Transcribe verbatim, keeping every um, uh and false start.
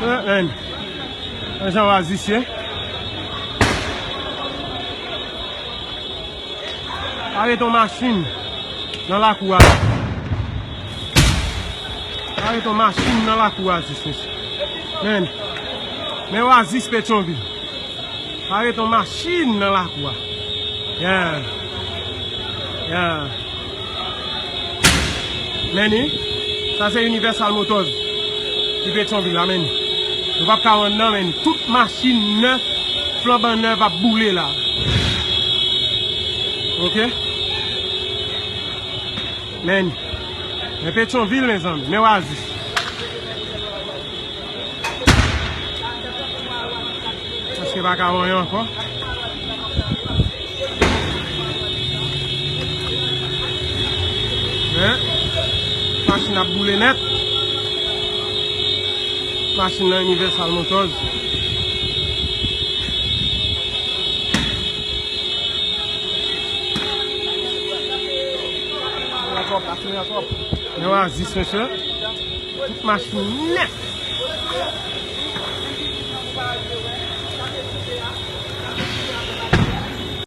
Eh, men. Jan Oasis ye. Arete yon machin nan lakou a. Arete yon machin nan lakou Oasis, mesye. Men. Men Oasis Petyonvil. Arete yon machin nan lakou a. Yeah. Yeah. Men ni, sa se Universal Motors ki Petyonvil la, men ni. Nou p ap ka rann nan, men ni. Tout machin nèf, flanban nèf ap boule la. Oke? Men ni. Men Petyonvil, mezanmi. Men Oasis. Paske pa ka wè ankò. Men, machin ap boule nèt. Machin nan Universal Motors. Men Oasis, mesye. Tout machin nèt.